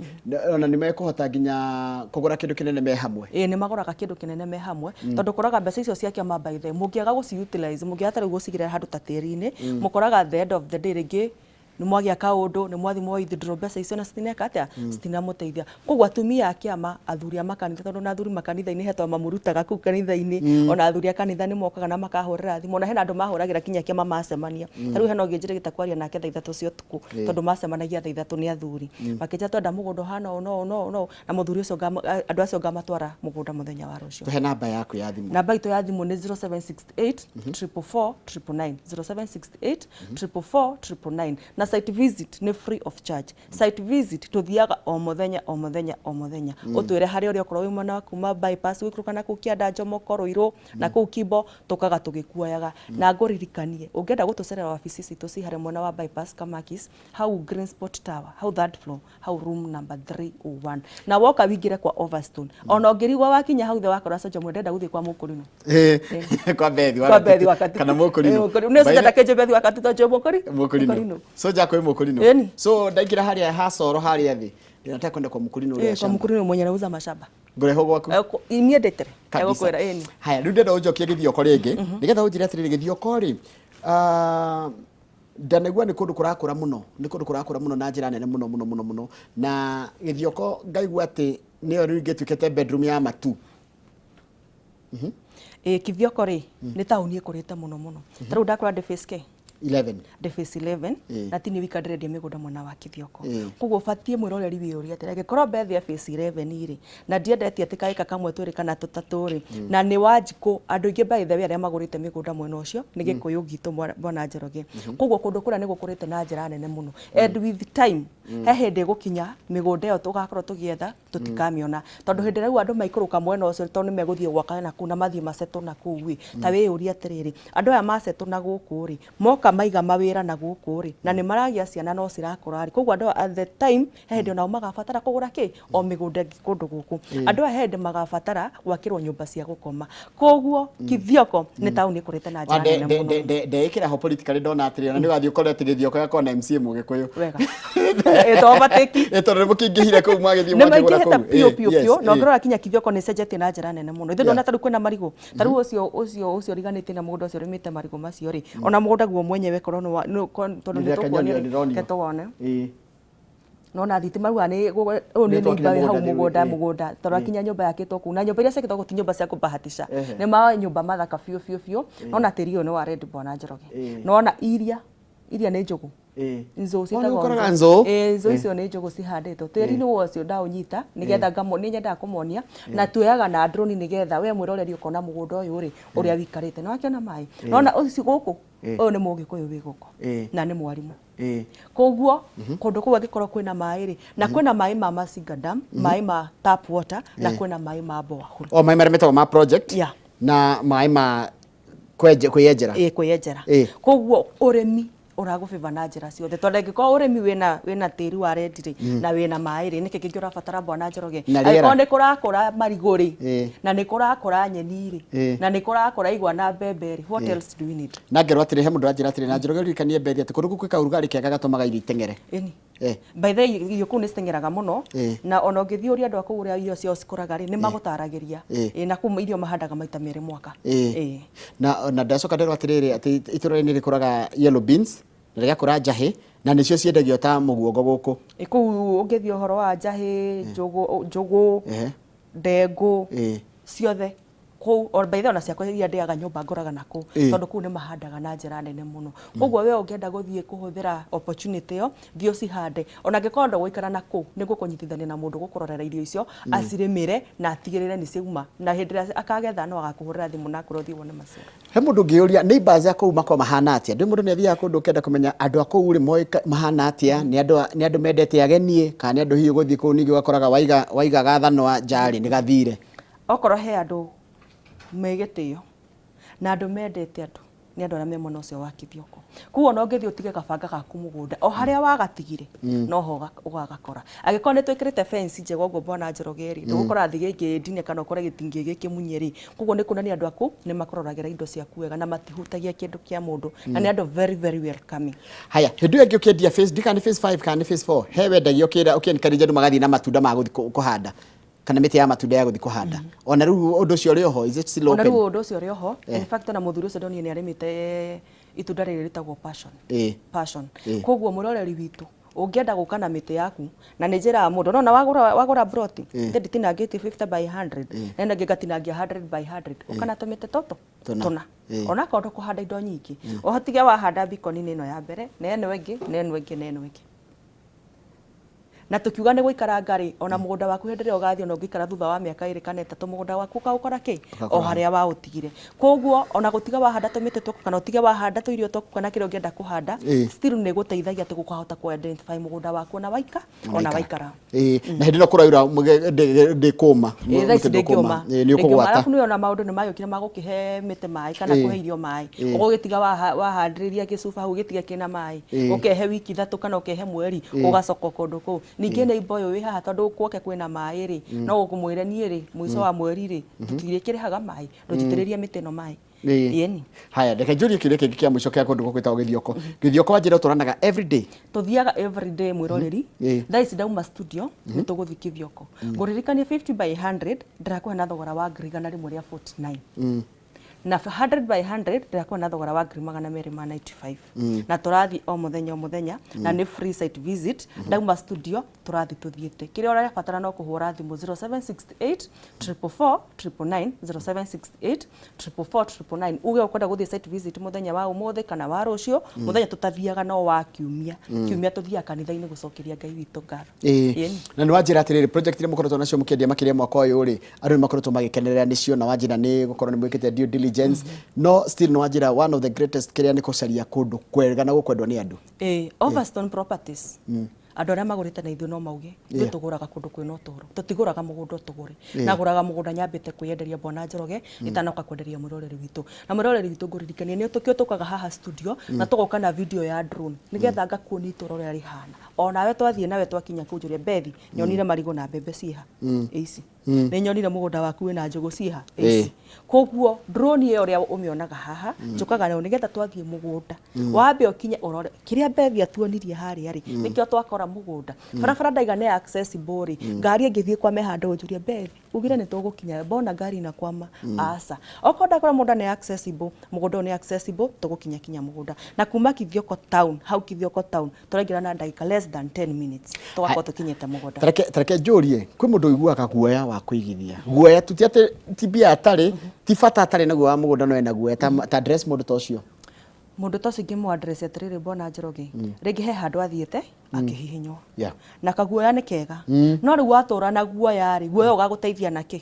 Speaker 1: ona nĩ mekũhota nginya kũgũra kĩndũ kĩnene me hamwe.
Speaker 2: Ĩĩ nĩ magũraga kĩndũ kĩnene me hamwe, tondũ ũkoraga mbeca icio cia kĩama by the mũngĩaga gũci utilize, mũngĩaga ta rĩu gũcigĩrĩra handũ ta tĩri-inĩ, mũkoraga at the end of the day rĩngĩ Nĩ mwagĩa kaũndũ, nĩ mwathiĩ mwa withdraw mbeca icio na citineka atĩa, citinamũteithia. Koguo atumia a kĩama, athuri a makanitha, tondũ ona athuri makanitha-inĩ he twama mũrutaga kũu kanitha-inĩ, ona athuri a kanitha nĩ mokaga na makahũrĩra thimũ, ona hena andũ mahũragĩra kinya kĩama macemania. Ta rĩu hena ũngĩ njĩrĩgĩte kwaria nake thaa 3 cia ũtukũ, tondũ macemanagia thaa 3 nĩ athuri. Makĩnjĩra twenda mũgũnda ũhana ũũ na ũũ na ũũ na ũũ, na mũthuri ũcio andũ acio ngamatwara mũgũnda mũthenya wa rũciũ.
Speaker 1: Tũhe namba yaku ya thimũ.
Speaker 2: Namba itũ ya thimũ nĩ 0768 444 999, 0768 444 999, na site visit nĩ free of charge. Site visit tũthiaga o mũthenya o mũthenya o mũthenya. Ũtwĩre harĩa ũrĩ, okorwo wĩ mwena wa kuma bypass gũikũrũka na kũu kĩanda Njomoko, Rũirũ na kũu Kimbo, tũkaga tũgĩkuoyaga. Na ngũririkanie, ũngĩenda gũtũcerera wabici citũ ci harĩa mwena wa bypass Kamakis, hau Green Spot Tower, hau third floor, hau room number 301, na woka wingĩre kwa Overstone. Ona ũngĩrigwo wakinya hau thĩ wakora Soja mwe ndenda gũthiĩ kwa Mũkũrinũ.
Speaker 1: Kwa Bethi.
Speaker 2: Kwa Bethi wakati
Speaker 1: kana Mũkũrinũ.
Speaker 2: Mũkũrinũ nĩ Soja ndakenje Bethi wakati to Mũkũri
Speaker 1: Mũkũrinũ Soja kwĩ Mũkũrinũ.
Speaker 2: Ĩni.
Speaker 1: So ndaingĩra harĩa ha Soro harĩa thĩ, ndĩrataka kwenda kwa Mũkũrinũ ũrĩa
Speaker 2: kwa
Speaker 1: shamba.
Speaker 2: Mũkũrinũ mwenye anauza mashamba.
Speaker 1: Ngũrehwo gwaku.
Speaker 2: Niĩ ndĩtere.
Speaker 1: Kabisa.
Speaker 2: Egũkwĩra ĩni.
Speaker 1: Haya, rĩu ndĩrenda ũnjokie gĩthioko rĩngĩ, nĩgetha ũnjĩre atĩrĩrĩ, gĩthioko rĩ, ndanaigua nĩ kũndũ kũrakũra mũno, nĩ kũndũ kũrakũra mũno na njĩra nene mũno mũno mũno mũno, na gĩthioko ngaigua atĩ nĩyo rĩu ingĩtuĩkĩte bedroom ya matu.
Speaker 2: Ĩ, Kithioko rĩ, nĩ taũni ĩkũrĩte mũno mũno. Ta rĩu ndakora ndĩ phase K.
Speaker 1: 11.
Speaker 2: Ndĩ phase 11. Na ti niĩ wika ndĩrendia mĩgũnda mwena wa Kithioko. Koguo ũbatiĩ mwĩroreri wĩyũrie atĩrĩ, angĩkorwo Beth e phase 11 rĩ, na ndiendetie atĩ kaĩka kamwe twĩrĩ kana tũtatũ rĩ, na nĩ Wanjikũ, andũ aingĩ by the way arĩa magũrĩte mĩgũnda mwena ũcio nĩ Gĩkũyũ gitũ, bwana Njoroge. Koguo kũndũ kũrĩa nĩ gũkũrĩte na njĩra nene mũno, and with time he hĩndĩ ĩgũkinya mĩgũnda ĩyo tũgakorwo tũgĩetha tũtikamĩona, tondũ hĩndĩ ĩrĩa rĩu andũ maikũrũka mwena ũcio, tondũ nĩ megũthiĩ gwaka na kũu na mathiĩ macetwo na kũu ĩ, ta wĩyũrie atĩrĩrĩ, andũ aya macetwo na gũkũ rĩ, moka maiga mawĩra na gũkũ rĩ, na nĩ maragĩa ciana no cirakũra rĩ, koguo andũ aya at the time he hĩndĩ onao magabatara kũgũra kĩ o mĩgũnda ĩngĩ kũndũ gũkũ. Andũ aya he hĩndĩ magabatara gwakĩrwo nyũmba cia gũkoma. Koguo Kithioko nĩ taũni ĩkũrĩte na njĩra nene mũno.
Speaker 1: Ndeĩkĩra ho politically, ndona atĩrĩ, ona nĩ ũgathiĩ ũkore atĩ gĩthioko gĩgakorwo na MCA Mũgĩkũyũ.
Speaker 2: Wega, ĩtobatĩki.
Speaker 1: Tondũ nĩ mũkĩingĩhire kũu, mwagĩthiĩ
Speaker 2: nĩ
Speaker 1: mwakĩgũra
Speaker 2: maingĩhĩte
Speaker 1: kũu.
Speaker 2: Biũ biũ biũ. Na ũngĩrora kinya Kithioko nĩ ĩcenjetie na njĩra nene mũno. Ithuĩ ndona ta rĩu kwĩna marigũ, ta rĩu ũcio ũriganĩtie na mũgũnda ũcio ũrĩmĩte marigũ macio rĩ, ona mũgũnda guo mwenyewe korwo nĩ tondũ nĩ
Speaker 1: Reke
Speaker 2: tũkuonia
Speaker 1: nyone,
Speaker 2: rĩ,
Speaker 1: ndĩronio.
Speaker 2: reke tũwone. Nona thitima rĩu nĩ ũyũ nĩ
Speaker 1: Nĩ twakire
Speaker 2: neighbor wĩ hau
Speaker 1: mũgũnda rĩu,
Speaker 2: mũgũnda mũgũnda tondũ akinya nyũmba yakĩtwo kũu, na nyũmba iria ciakĩtwo kũu ti nyũmba cia kũbahatisha, nĩ ma nyũmba mathaka biũ biũ biũ. Nona tĩri ũyũ nĩ wa red, bwana Njoroge. Nona iria nĩ njũgũ, nzũ.
Speaker 1: Oh, nĩ
Speaker 2: Ciĩtagwo
Speaker 1: ũkoraga nzũ.
Speaker 2: Ĩĩ, nzũ icio nĩ njũgũ cihandĩtwo tĩri-inĩ ũcio. Ndaũnyita nĩgetha nĩ nyendaga kũmonia, na tuoyaga na drone nĩgetha we mwĩroreri ũkona mũgũnda ũyũ rĩ, ũrĩa wĩikarĩte. Nĩ wakĩona maĩ, nona ũcio gũkũ, ũyũ nĩ Mũgĩkũyũ wĩ gũkũ na nĩ mwarimũ. Koguo kũndũ kũu angĩkorwo kwĩna maĩ rĩ, na kwĩna maĩ ma Masinga Dam, maĩ ma tap water, na kwĩna maĩ ma borehole.
Speaker 1: O maĩ marĩa metagwo ma project. Na maĩ ma kwĩyenjera.
Speaker 2: Ĩĩ, kwĩyenjera. Koguo ũrĩmi ũragũbĩba na njĩra ciothe, tondũ angĩkorwo ũrĩmi wĩna tĩri wa red rĩ, na wĩna maĩ rĩ, nĩkĩ kĩngĩ ũrabatara, bwana Njoroge?
Speaker 1: Na rĩera.
Speaker 2: Angĩkorwo nĩ kũrakũra marigũ rĩ, na nĩ kũrakũra nyeni rĩ, na nĩ kũrakũra igwa na mbembe rĩ, what else do we need?
Speaker 1: Na ngerwo atĩrĩ, he mũndũ ũranjĩra atĩrĩ, na Njoroge, ũririkanie Bethi atĩ kũndũ kũu kwĩ kaũrugarĩ kega gatũmaga irio iteng'ere.
Speaker 2: Ĩni. By the way, irio kũu nĩ citeng'eraga mũno, na ona ũngĩthiĩ ũrie andũ a kũu ũrĩa irio ciao cikũraga rĩ, nĩ magũtaragĩria. Ĩĩ, na kũu irio mahandaga maita merĩ mwaka. Ĩĩ.
Speaker 1: Na ndacoka nderwo atĩrĩrĩ, atĩ itũra rĩrĩ nĩ rĩkũraga yellow beans na rĩgakũra njahĩ, na nĩcio ciendagio ta mũguongo gũkũ.
Speaker 2: Ĩ, kũu ũngĩthiĩ ũhoro wa njahĩ, njũgũ, ndengũ, ciothe kũu. O by the way, ona ciakwa iria ndĩaga nyũmba ngũraga na kũu, tondũ kũu nĩ mahandaga na njĩra nene mũno. Koguo we ũngĩenda gũthiĩ kũhũthĩra opportunity ĩyo, thiĩ ũcihande. Ona angĩkorwo ndũgũikara na kũu, nĩ ngũkũnyitithania na mũndũ gũkũrorera irio icio, acirĩmĩre na atigĩrĩre nĩ ciauma, na hĩndĩ ĩrĩa akagetha no agakũhũrĩra thimũ na akwĩre ũthiĩ wone maciaro.
Speaker 1: He mũndũ ũngĩyũria neighbors a kũu makoragwo mahana atĩa. Ndĩ mũndũ nĩ athiaga kũndũ ũkenda kũmenya andũ a kũu rĩ mahana atĩa, nĩ andũ mendete ageni kana nĩ andũ hihi ũgũthiĩ kũu ningĩ ũgakoraga waiga gathanwa nja rĩ, nĩ gathire?
Speaker 2: Okorwo he andũ me gĩtĩo na andũ mendete andũ, nĩ andũ arĩa me mwena ũcio wa Kithioko. Koguo ona ũngĩthiĩ ũtige gabanga gaku mũgũnda o harĩa wagatigire, noho ũgagakora. Angĩkorwo nĩ twĩkĩrĩte fence njega ũguo, bwana Njoroge rĩ, ndũgũkora thĩgĩngĩ ndine kana ũkore gĩtingĩ gĩkĩmunye rĩ. Koguo nĩ kuonania andũ aku nĩ makũroragĩra indo ciaku wega na matihutagia kĩndũ kĩa mũndũ, na nĩ andũ very very welcoming.
Speaker 1: Haya, hĩndĩ ĩyo ĩngĩ ũkĩendia phase, ndikana nĩ phase 5 kana nĩ phase 4, he wendagia ũkĩra ũkĩ-encourage andũ magathiĩ na matunda ma gũthiĩ kũhanda kana mĩtĩ ya matunda ya gũthiĩ kũhanda. Ona rĩu ũndũ ũcio ũrĩ oho? Is it still
Speaker 2: Ona
Speaker 1: open?
Speaker 2: rĩu ũndũ ũcio ũrĩ oho. In fact, ona mũthuri ũcio ndonire nĩ arĩmĩte. Itunda rĩrĩ rĩtagwo passion. Passion. Koguo mwĩroreri witũ, ũngĩenda gũka na mĩtĩ yaku, na nĩ njĩraga mũndũ nona wagũra wagũra broti, ĩĩ nditinangĩtie 50 by 100, na ĩno ĩngĩ ngatinangia 100 by 100, ũka na tũmĩtĩ tũtũ
Speaker 1: Tũna.
Speaker 2: Tũna. Onakorwo ndũkũhanda indo nyingĩ, ũhotige wahanda mbikoni-inĩ ĩno ya mbere, na ĩno ĩngĩ, na ĩno ĩngĩ, na ĩno ĩngĩ. Na tũkiuga nĩ gũikaranga rĩ, ona mũgũnda waku hĩndĩ ĩrĩa ũgathiĩ, ona ũngĩikara thutha wa mĩaka 2 kana 3, mũgũnda waku ũkaũkora kĩ? O harĩa waũtigire. Koguo ona gũtiga wahanda tũmĩtĩ twaku, kana ũtige wahanda tũirio twaku, kana kĩrĩa ũngĩenda kũhanda, still nĩ gũteithagia atĩ gũkahota kũ identify mũgũnda waku ona waika, ona waikara.
Speaker 1: Ĩĩ, na hĩndĩ ĩno kũraura ndĩkũma.
Speaker 2: Ĩĩ, thaa ici
Speaker 1: mũtĩ ndũkũma.
Speaker 2: ndĩngĩũma.
Speaker 1: Ĩĩ, nĩ
Speaker 2: Ndĩngĩũma.
Speaker 1: ũkũgwata.
Speaker 2: Arabu nĩ ona maũndũ nĩ magĩũkire ma gũkĩhe mĩtĩ maĩ kana kũhe irio maĩ. Ũgũgĩtiga wahandĩrĩria gĩcuba hau gĩtige kĩna maĩ. Ũkehe wiki 3 kana ũkehe mweri, ũgacoka kũndũ kũu. Ningĩ neighbor ũyũ wĩ haha, tondũ gwake kwĩna maĩ rĩ, no gũkũmwĩre niĩ rĩ, mũico wa mweri rĩ, tũtirĩkĩrĩhaga maĩ, ndũnjitĩrĩrie mĩtĩ ĩno maĩ. Ĩni.
Speaker 1: Haya, reke njũrie kĩũria kĩngĩ kĩa mũico kĩa kũndũ gũkũ gwĩtagwo Gĩthioko. Gĩthioko wanjĩra ũtũranaga every day.
Speaker 2: Tũthiaga every day, mwĩroreri. Thaa ici ndauma studio, nĩ tũgũthiĩ Kĩthioko. Ngũririkania 50 by 100 ndĩrakũhe na thogora wa 149,000, na 100 by 100 ndĩrakũhe na thogora wa 295,000. Na tũrathiĩ o mũthenya o mũthenya, na nĩ free site visit. Ndauma studio tũrathiĩ tũthiĩte. Kĩrĩa ũrabatara no kũhũra thimũ 0768 444 999, 0768 444 999, uge ũkwenda gũthiĩ site visit mũthenya wa ũmũthĩ kana wa rũciũ. Mũthenya tũtathiaga no wa kiumia. Kiumia tũthiaga kanitha-inĩ gũcokeria Ngai witũ ngatho. Ĩni.
Speaker 1: Na nĩ wanjĩra atĩrĩrĩ, project iria mũkoretwo nacio mũkĩendia makĩria mwaka ũyũ rĩ, andũ nĩ makoretwo magĩkenerera nĩcio, na wanjĩra nĩ gũkorwo nĩ mwĩkĩte due diligence, no still nĩ wanjĩra one of the greatest kĩrĩa nĩ gũcaria kũndũ kwega na gũkwendwo nĩ andũ.
Speaker 2: Ĩĩ, Overstone Properties, andũ arĩa magũrĩte na ithuĩ no mauge, ithuĩ tũgũraga kũndũ kwĩna ũtũro, tũtigũraga mũgũnda ũtũgũre. Nagũraga mũgũnda nyambĩte kwĩyenderia Bwana Njoroge itanoka kwenderia mwĩroreri witũ. Na mwĩroreri witũ, ngũririkania nĩ tũkĩo tũkaga haha studio na tũgoka na video ya drone, nĩgetha ngakuonia itũra ũrĩa rĩhana. Onawe twathiĩ nawe twakinya kũu, njũrie, "Bethi, nyonire marigũ na mbembe ciĩha?" Ici nĩ nyonire mũgũnda waku wĩna njũgũ ciĩha? Ici. Koguo drone ĩyo ũrĩa ũmĩonaga haha, njũkaga nayo nĩgetha twathiĩ mũgũnda, wambe ũkinye ũrore kĩrĩa Bethi atuonirie harĩa rĩ, nĩkĩo twakora mũgũnda. Barabara ndaiga nĩ accessible rĩ, ngari ĩngĩthiĩ kwame handũ, ũnjũrie, "Bethi, ugire nĩ tũgũkinya, mbona ngari inakwama?" Aca, okorwo ndakora mũgũnda nĩ accessible, mũgũnda ũyũ nĩ accessible, tũgũkinya kinya mũgũnda. Na kuma Kithioko town, hau Kithioko town tũraingĩra na ndagĩka less than 10 minutes, tũgakorwo tũkinyĩte mũgũnda.
Speaker 1: Tareke njũrie, kwĩ mũndũ ũiguaga guoya wa kũigithia, guoya tu, ti atĩ ti mbia atarĩ, ti bata atarĩ naguo wa mũgũnda, no ena guoya. Ta address mũndũ ta ũcio.
Speaker 2: Mũndũ ta ũcio ingĩmũ address atĩrĩrĩ, Bwana Njoroge, rĩngĩ he handũ athiĩte akĩhihinywo. Na kaguoya nĩ kega, no rĩu watũra na guoya rĩ, guoya ũgagũteithia na kĩ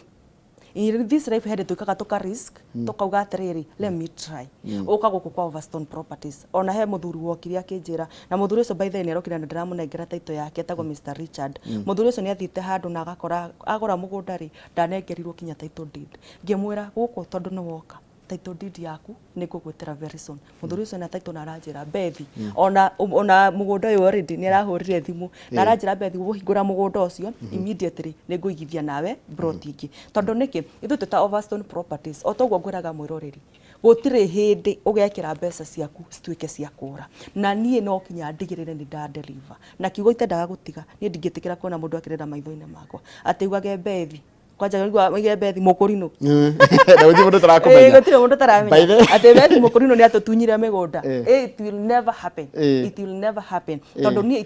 Speaker 2: in this life? Hĩndĩ twĩkaga tũka risk, tũkauga atĩrĩrĩ, "Let me try." Ũka gũkũ kwa Overstone Properties. Ona he mũthuri wokire akĩnjĩra, na mũthuri ũcio by the way nĩ arokire na ndĩramũnengera title yake, etagwo Mr Richard. Mũthuri ũcio nĩ athiĩte handũ na agakora agũra mũgũnda rĩ, ndanengerirwo kinya title deed. Ngĩmwĩra gũkũ tondũ nĩ woka, title deed yaku nĩ ngũgwĩtĩra very soon. Mũthuri ũcio na title, na aranjĩra, "Bethi," ona mũgũnda ũyũ already nĩ arahũrire thimũ na aranjĩra, "Bethi, ũhingũra mũgũnda ũcio immediately, nĩ ngũigithia nawe plot ingĩ." Tondũ nĩkĩ? Ithuĩ twĩ ta Overstone Properties, o toguo ngwĩraga mwĩroreri, gũtirĩ hĩndĩ ũgekĩra mbeca ciaku cituĩke cia kũra, na niĩ no kinya ndigĩrĩre nĩ nda deliver. Na kiugo itendaga gũtiga, niĩ ndingĩtĩkĩra kuona mũndũ akĩrĩra maitho-inĩ makwa atĩ augage, "Bethi," kwanja oige, "Bethi mũkũrinũ."
Speaker 1: Na gũtirĩ mũndũ ũtarakũmenya.
Speaker 2: Gũtirĩ mũndũ ũtaramenya atĩ Bethi mũkũrinũ nĩ atũtunyire mĩgũnda. It will never happen. It will never happen, tondũ niĩ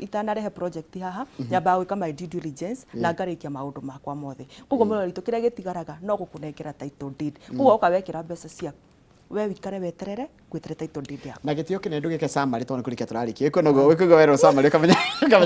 Speaker 2: itanarehe project haha, nyambaga gwĩka my due diligence na ngarĩkia maũndũ makwa mothe. Koguo mũrori witũ, kĩrĩa gĩtigaraga no gũkũnengera title deed. Koguo woka wekĩra mbeca ciaku, we wikare weterere ngwĩtere title deed yaku.
Speaker 1: Na gĩtĩo kĩnene ndũgĩke summary, tondũ nĩ kũrĩkia tũrarĩkia. Wĩkũ noguo wĩkũigua werwo summary, ũkamenya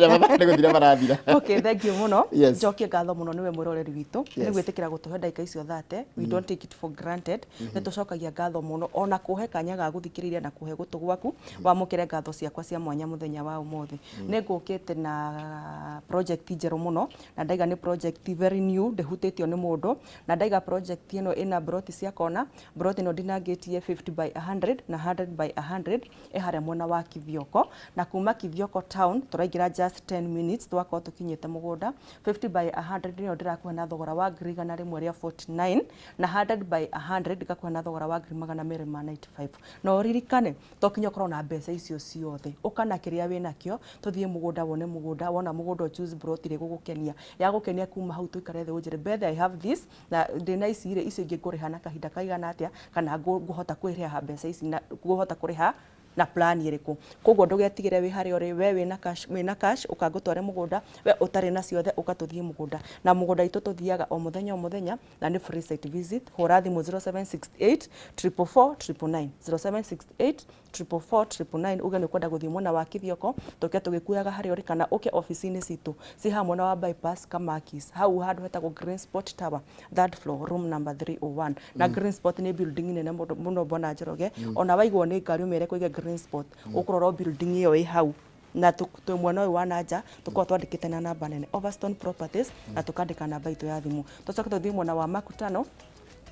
Speaker 1: mathaa nĩ gũthira marathira.
Speaker 2: Okay, thank you mũno. Njokie ngatho mũno nĩwe mwĩroreri witũ nĩ gwĩtĩkĩra gũtũhe ndagĩka icio 30. We don't take it for granted. Nĩ tũcokagia ngatho mũno ona kũhe kanya ga gũthikĩrĩria na kũhe gũtũ gwaku. Wamũkĩre ngatho ciakwa cia mwanya mũthenya wa ũmũthĩ. Nĩ ngũkĩte na project njerũ mũno, na ndaiga nĩ project very new, ndĩhutĩtio nĩ mũndũ. Na ndaiga project ĩno ĩna broti cia kona. Broti ĩno ndinangĩtie 50 by 100 na 100 by 100, ĩ harĩa mwena wa Kithioko, na kuma Kithioko town tũraingĩra just 10 minutes, twakorwo tũkinyĩte mũgũnda. 50 by 100 nĩyo ndĩrakuhe na thogora wa 149,000, na 100 by 100 ngakuhe na thogora wa 295,000. Na ũririkane to kinya ũkorwo na mbeca icio ciothe, ũka na kĩrĩa wĩ nakĩo, tũthiĩ mũgũnda, wone mũgũnda. Wona mũgũnda, choose plot ĩrĩa ĩgũgũkenia, yagũkenia. Kuma hau tũikare thĩ, ũnjĩre, "Bethe, I have this, na ndĩna ici rĩ, icio ingĩ ngũrĩha na kahinda kaigana atĩa, kana ngũhota kwĩrĩha mbeca ici na Ngũhota kũrĩha na plan ĩrĩkũ? Koguo ndũgetigĩre wĩ harĩa ũrĩ, we wĩna cash, wĩna cash ũka ngũtware mũgũnda, we ũtarĩ na ciothe ũka tũthiĩ mũgũnda. Na mũgũnda itũ tũthiaga o mũthenya o mũthenya na nĩ free site visit. Hũra thimũ 0768 444 999, 0768 444 999, uge nĩ ũkwenda gũthiĩ mwena wa Kithioko, tũke tũgĩkuoyaga harĩa ũrĩ, kana ũke obici-inĩ citũ ci haha mwena wa Bypass Kamakis, hau handũ hetagwo Green Spot Tower, third floor, room number 301. Na Green Spot nĩ building nene mũno mũno, bwana Njoroge. Ona waigwo nĩ ngari ũmĩre kũige Green Spot, ũkũrora o building ĩyo ĩ hau, na twĩ mwena ũyũ wa nanja tũkoragwo twandĩkĩte na namba nene Overstone Properties, na tũkandĩka namba itũ ya thimũ. Tũcoke tũthiĩ mwena wa Makutano.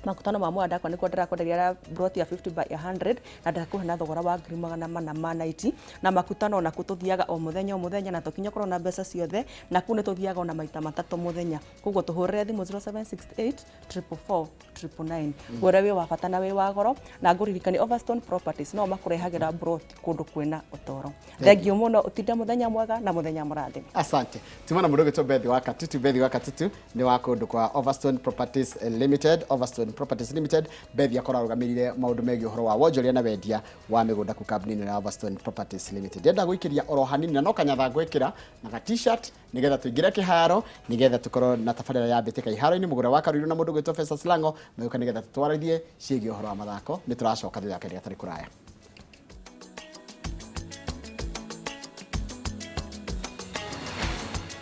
Speaker 2: Makutano ma Mwanda akwa nĩkuo ndĩrakwenderia plot ya 50 by 100, na ndakũhe na thogora wa 490,000. Na Makutano onakuo tũthiaga o mũthenya o mũthenya, na tũkinya ũkorwo na mbeca ciothe, na kũu nĩ tũthiaga ona maita matatũ mũthenya. Koguo tũhũrĩre thimũ 0768 444 999. Ngwĩre wĩ wa bata na wĩ wa goro, na ngũririkanie Overstone Properties no makũrehagĩra plot kũndũ kwĩna ũtoro. Thengiũ mũno, ũtinde mũthenya mwega na mũthenya mũrathime.
Speaker 1: Asante. Tumana mũndũ ũgĩtwo Bethi wa Katutu. Bethi wa Katutu nĩ wa kũndũ kwa Overstone Properties Limited. Overstone Properties Limited. Bethi akorwo arũgamĩrĩire maũndũ megiĩ ũhoro wa wonjoria na wendia wa mĩgũnda kũ kambuni-inĩ ya Overstone Properties Limited. Ndĩrenda gũikĩria oro hanini na no kanyatha ngwĩkĩra na ga T-shirt nĩgetha tũingĩre kĩharo, nĩgetha tũkorwo na tabarĩra ya mbĩtĩka iharo-inĩ. Mũgũra wa Karuiru na mũndũ ũgwĩtwo Festus Lango magĩũka nĩgetha tũtwarithie ciĩgiĩ ũhoro wa mathako. Nĩ tũracoka thutha wa kahinda gatarĩ kũraya.